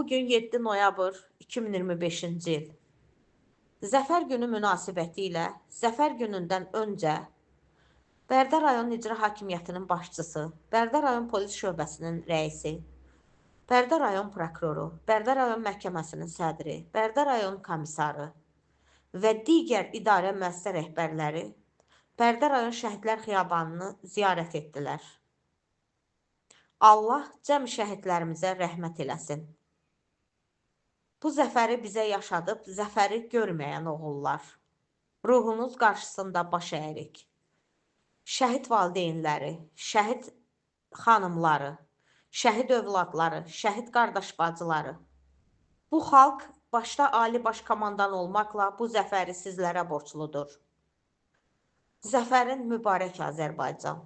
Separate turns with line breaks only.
Bugün 7 noyabr 2025-ci il. Zəfər günü münasibəti ilə Zəfər günündən öncə Bərdə rayon İcra Hakimiyyətinin başçısı, Bərdə rayon polis şöbəsinin rəisi, Bərdə rayon prokuroru, Bərdə rayon məhkəməsinin sədri, Bərdə rayon komissarı və digər idarə müəssisə rəhbərləri Bərdə rayon Şəhidlər Xiyabanını ziyarət etdilər. Allah cəm şəhidlərimizə rəhmət eləsin. Bu zəfəri bizə yaşadıb, zəfəri görməyən oğullar. Ruhunuz qarşısında baş əyirik. Şəhid valideynləri, şəhid xanımları, şəhid övladları, şəhid qardaş bacıları. Bu xalq başda Ali Baş Komandan olmaqla bu zəfəri sizlərə borcludur. Zəfərin mübarək Azərbaycan.